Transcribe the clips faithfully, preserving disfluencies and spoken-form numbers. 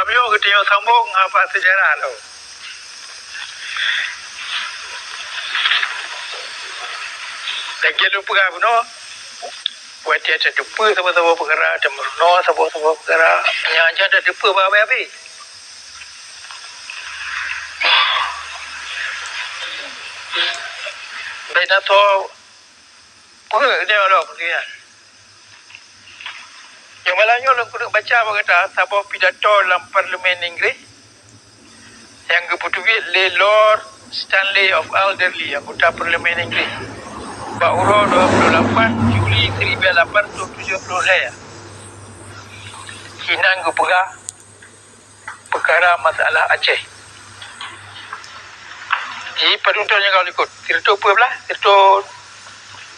Nyoe geutanyoe sambông haba seujarah lom. Lagèe lôn peugah bunoe, watèe tateupeue saboh-saboh peukara, tameurunoe saboh-saboh peukara, nyan, nyan tateupeue bak abéh-abéh. Bèk na soe peue nyoe lom, nyan. Nyang malam nyoe lôn keuneuk baca bak gata saboh pidato lam Parlemen Inggréh nyang geupeuteubiet lé Lord Stanley of Alderley, anggota Parlemen Inggréh, bak uroe dua puluh lapan Juli seribu lapan ratus tujuh puluh lhèe. Inan geupeugah peukara masalah Aceh. Di padum thôn nyang ka likot, sireutoh peuet blah, sireutoh,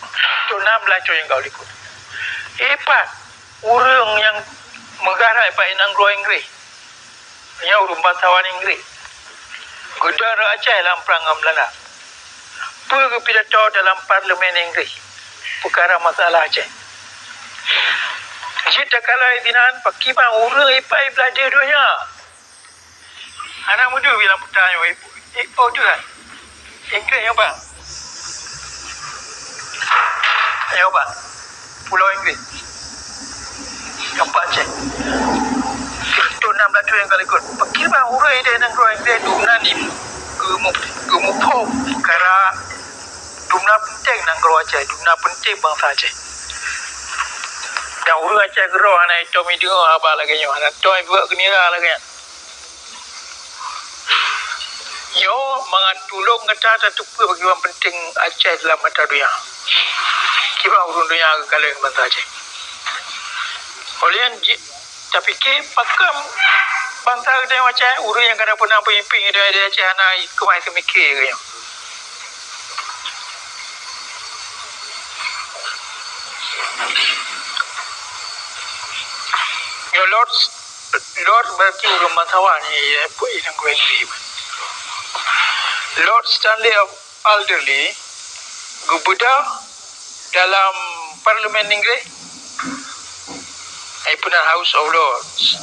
sireutoh nam blah thôn nyang ka likot. Ipat ureueng nyang meugarai bak nanggroe Inggréh, nyan ureueng bansawan Inggréh, geudong rot Aceh lam prang ngon Beulanda. Peue geupidato dalam Parlemen Inggréh peukara masalah Aceh? Jeuet takalon sinan, pakriban ureueng ipat blah deuh donya. Hana meudeuh bilang peutanyong, eh, eh, oh, deuh, kan? Inggréh nyoe, Bang. Nyoe, Bang. Pulo Inggréh. Nyoe, Pak Aceh. Sireutoh nam blah thôn nyang ka likot. Pakriban ureueng di nanggroe Inggréh dum na ni geumeu-, geumuphom peukara dum na peunteng nanggroe Aceh, dum na peunteng bansa Aceh. Dan ureueng Aceh keudroe hana itôm ideungoe haba lagèe nyoe, hana itôm ibuet keunira lagèe nyan. Nyoe mangat tulông gata tateupeue pakriban peunteng Aceh lam mata donya. Kiban ureueng donya geukalon bansa Aceh. Óh lheueh nyan jeuet tapike pakon bansa geutanyoe Aceh, ureueng nyang ka na peuna peumimpén geutanyoe di Aceh hana keumah teumike keu nyoe. Nyoe Lord, Lord berarti ureueng bansawan, ya, ya, buet inong keuh Inggris. Lord Stanley of Alderley geubeudôh dalam Parlemen Inggris, iaitu House of Lords.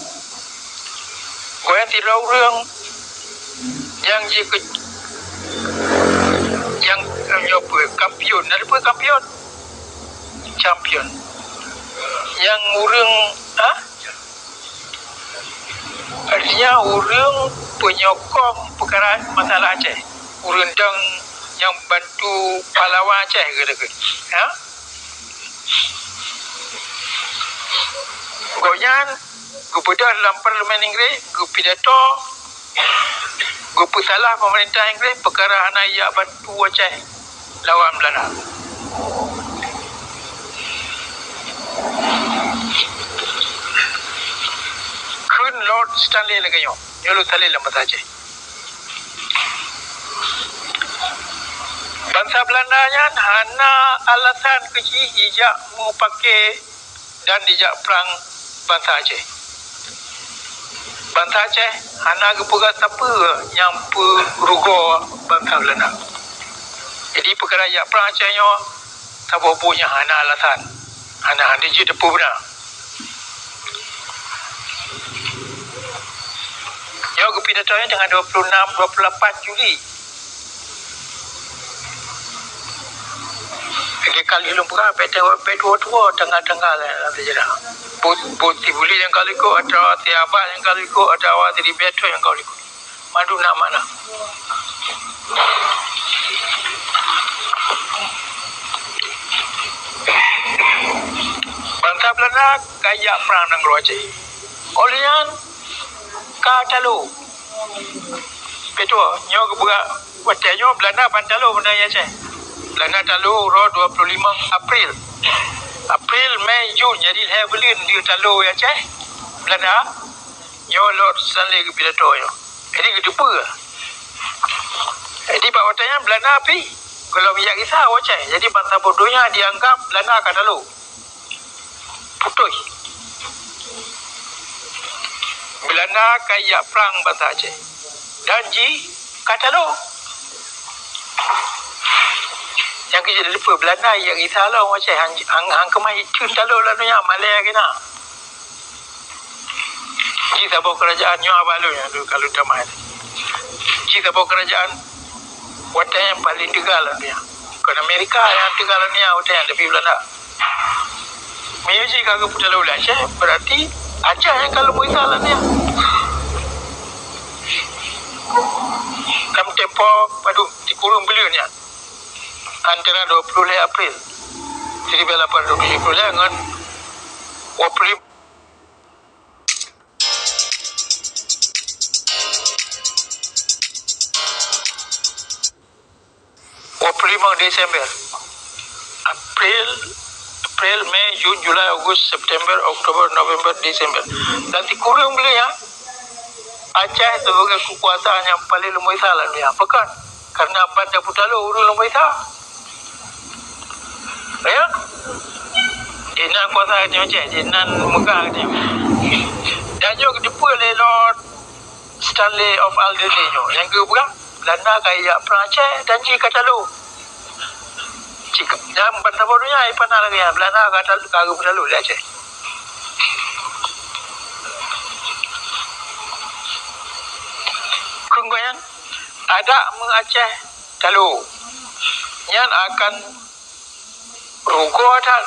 Gobnyan sidroe ureueng nyang jikeu-, nyang, nyang nyoe peue, kampion. Na peue kampion? Champion. Nyang ureueng, ha? Artinya, ureueng peunyokong peukara masalah Aceh. Ureueng dong nyang bantu pahlawan Aceh, keu-, keu-, ha? Gobnyan geubeudôh lam Parlemen Inggris, geupidato, geupeusalah peumeurintah Inggris peukara hana ijak bantu Aceh lawan Beulanda. Kheun Lord Stanley lagèe nyoe, nyoe Lord Stanley lam basa Aceh. Bansa Beulanda nyan hana alasan keu jih jijak meupaké dan jijak prang bansa Aceh. Bansa Aceh hana geupeugah sapeue nyang peurugoe bansa Beulanda. Jadi, peukara jak prang Aceh nyoe saboh buet nyang hana alasan. Hana, hana jeuet teupeu beuna. Nyoe geupidato nyan teungoh dua puluh enam, dua puluh lapan Juli. Lagèe ka lheueh lôn peugah, bèk tuwo-, bèk tuwo-tuwo tanggal-tanggal lam seujarah. Buet, buet si Bulik nyang ka likot, atawa si Abad nyang ka likot, atawa si ribèe thôn nyang ka likot. Mandum na makna. Bansa Beulanda ka jak prang nanggroe Aceh. Óh lheueh nyan ka talo. Beutôi, nyoe geupeugah watèe nyoe Beulanda ban talo banda Aceh. Beulanda talo uroe dua puluh lima April. April, Mei, Jun, jadi lhèe buleuen lheueh talo Aceh Beulanda. Nyoe Lord Stanley geupidato nyoe. Jadi geuteupeue. Jadi bak watèe nyan Beulanda pih gohlom jak gisa u Aceh. Jadi bansa saboh donya jianggap Beulanda ka talo. Putôh. Beulanda ka jak prang bansa Aceh. Dan jih ka talo. Nyang keu jeuet teupeu Beulanda jak gisa lom u Aceh, han, han, han keumah jiteun talo lam donya, malèe keunan. Jih saboh keurajaan nyoe haba lôn nyang lôn ka lôn tamah. Jih saboh keurajaan watèe nyang paleng teuga lam dônya. Kon Amerika nyang teuga lam dônya watèe nyan, tapi Beulanda. Meunyoe jih ka geupeutaloe lé Aceh, berarti Aceh nyang ka leumoe sa lam dônya. Lam tempo padub sikureueng buleuen nyan, antara dua puluh lhèe April seribu lapan ratus tujuh puluh lhèe ngon dua puluh lima dua puluh lima Desember. April, April, Mei, Jun, Julai, Agustus, September, Oktober, November, Desember. Dan sikureueng buleuen nyan, Aceh sibagai keukuasaan nyang paleng leumoe sa lam dônya. Pakon? Karena ban tapeutaloe ureueng leumoe sa. Ya? Inan kuasa nyoe cek, inan meugah nyoe. Dan nyoe geuteupeue lé Lord Stanley of Alderney nyoe, nyang geupeugah Beulanda ka ijak prang Aceh dan jih ka taloe. Cit nyang ban saboh dônya ipana lagèe nyan, Beulanda ka tal-, ka geupeutaloe lé Aceh. Kheun gobnyan, adak meu Aceh taloe, nyan akan rugoe that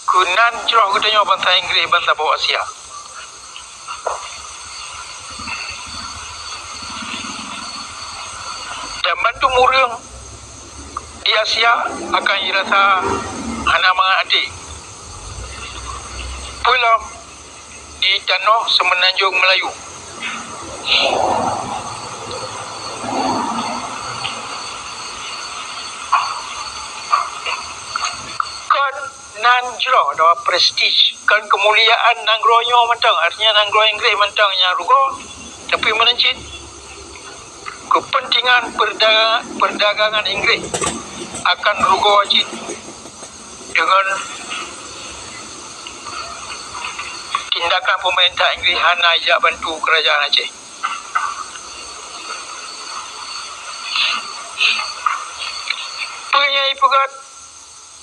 keu nan jroh geutanyoe bansa Inggréh, bansa bawah Asia. Dan bandum ureueng di Asia akan jirasa hana mangat até. Peulom di tanoh seumeunanjong Meulayu. Kon nan jroh dua prestij, kon keumuliaan nanggroe nyoe mantong, artinya nanggroe Inggréh mantong nyang rugoe, tapi meunan cit keupeuntengan perda-, perdagangan Inggréh akan rugoe cit deungon tindakan peumeurintah Inggréh hana ijak bantu keurajaan Aceh. Peue nyang ipeugét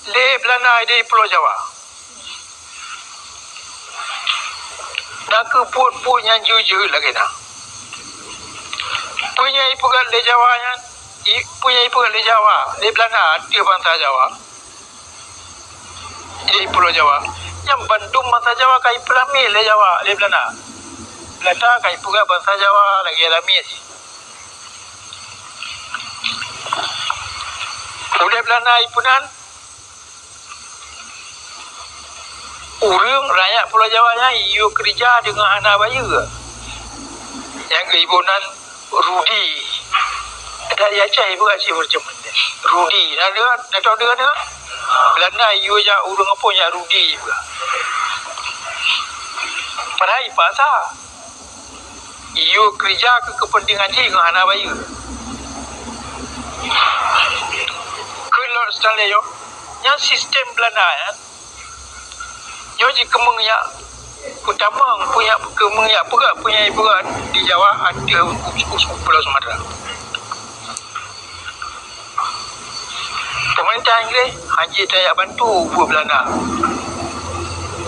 lé Beulanda di Pulo Jawa? Na kheueh buet-buet nyang jeuet-jeuet lagèe na. Peue nyang ipeugét lé Jawa nyan, i-, peue nyang ipeugét lé Jawa, lé Beulanda ateueh bansa Jawa? Di Pulo Jawa. Nyan bandum bansa Jawa ka ipeulamiet lé Jawa, lé Beulanda. Beulanda ka ipeugah bansa Jawa lagèe lamiet jih. Ulèe Beulanda ipeunan, ureueng rakyat Pulo Jawa nyan iyue keurija deungon hana bayeue. Nyang geuiboh nan Rudi. Ada di Aceh ibu kat sini macam mana? Rudi. Dah dengar? Dah tahu dengar, dengar? Beulanda iyue jak ureueng apa jak Rudi ibu. Padahai ipaksa. Iyue keurija keu keupeuntengan jih ngon hana bayeue. Kheun Lord Stanley nyoe, nyan sistem Beulanda nyan. Nyoe jikeumeung jak peutamong, peue jak keumeung jak peugah, peue nyang ipeugah di Jawa ateueh u-, u-, u-, Pulo Sumatera. Peumeurintah Inggréh hana jijak bantu buet Beulanda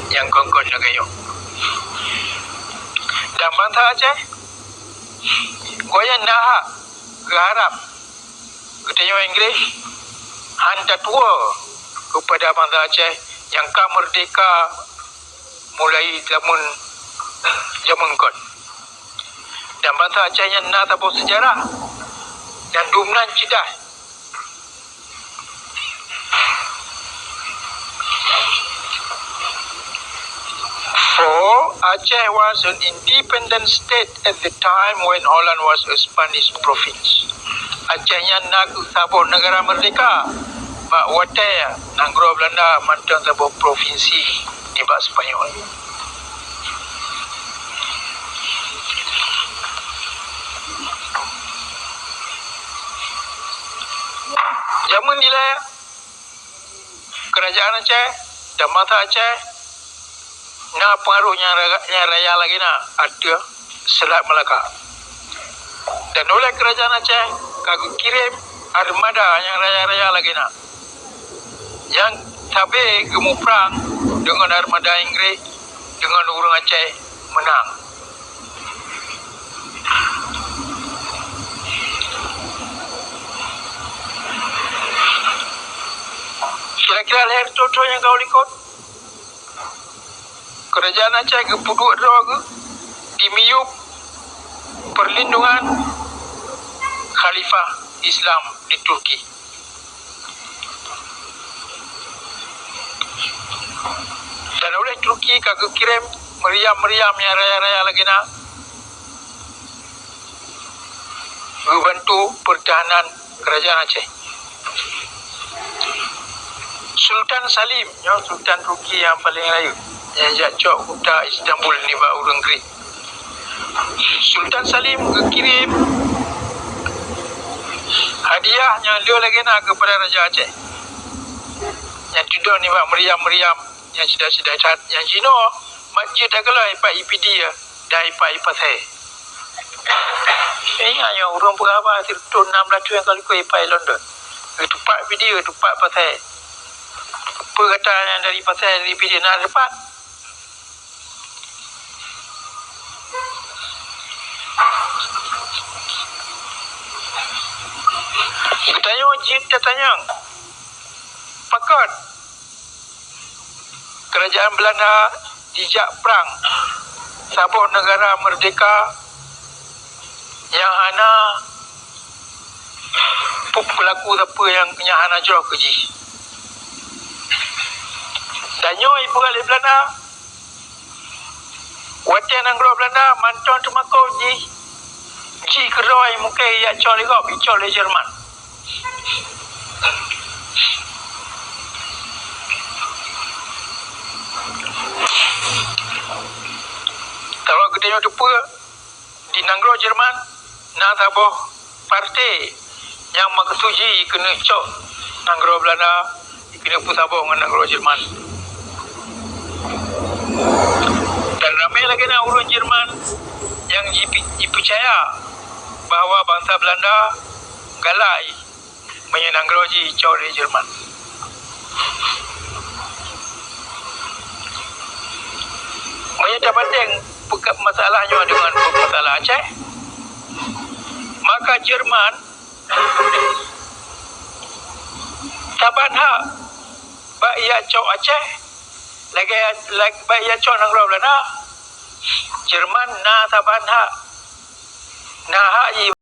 nyang kon-kon lagèe nyoe. Dan bansa Aceh, gobnyan na hak geuharab geutanyoe Inggréh han tatuwoe keupada bansa Aceh nyang ka meurdehka mulai jameun, jameun kon. Dan bansa Aceh nyan na saboh seujarah nyang dum nan ceudah. For Aceh was an independent state at the time when Holland was a Spanish province. Aceh nyan na kheueh saboh neugara meurdehka bak watèe nanggroe Beulanda mantong saboh provinsi nibak Seupanyol. Jameun dilèe, keurajaan Aceh dan bansa Aceh na peungaroh nyang ra-, nyang raya lagèe na ateueh Seulat Melaka. Dan ulèe keurajaan Aceh ka geukirém armada nyang raya-raya lagèe na, nyang sabé geumuprang deungon armada Inggréh deungon ureueng Aceh meunang. Kira-kira lhèe reutôh thôn nyang ka u likot, keurajaan Aceh geupeuduek droe geuh di miyueb peurlindungan khalifah Islam di Turki. Dan uléh Turki ka geukirém meuriam-meuriam nyang raya-raya lagèe na geubantu peurtahanan keurajaan Aceh. Sultan Salim, nyoe Sultan Turki nyang paleng rayeuk, nyang jak cok kuta Istanbul nibak ureueng Greek. Sultan Salim geukirém hadiah nyang lheueh lagèe na keupada Raja Aceh, nyang teudong nibak meuriam-meuriam nyang sida-sida that, nyang jinoe masjid Al-Aqsa ipat i Pidie dan ipat i Pasè. Ingat nyoe, ureueng peugah haba sireutôh nam blaih thôn nyang ka likot ipat i London. Geutupat Pidie, geutupat Pasè. Peue gata nyang dari Pasè, dari Pidie na teupat? Geutanyoe jeuet tatanyong, pakon keurajaan Beulanda jijak prang saboh neugara meurdehka nyang hana peulaku sapeue nyang, nyang hana jroh keu jih. Dan nyoe ipeugah lé Beulanda, watèe nanggroe Beulanda mantong teumakot jih, jih keudroe mungken jak cok lé gob, icok lé Jerman. Kalau geutanyoe teupeue, di nanggroe Jerman na saboh partai nyang meukeusudi keuneuk cok nanggroe Beulanda, keuneuk peusaboh ngon nanggroe Jerman. Dan ramé lagèe na ureueng Jerman nyang jipi-, jipeucaya bahwa bansa Beulanda galak meunyoe nanggroe jih icok lé Jerman. Meunyoe tabandeng peuka-, masalah nyoe deungon masalah Aceh, maka Jerman saban hak bak jak cok Aceh, lagèe, lag-, bak jak cok nanggroe Beulanda. Jerman na saban hak, na hak jih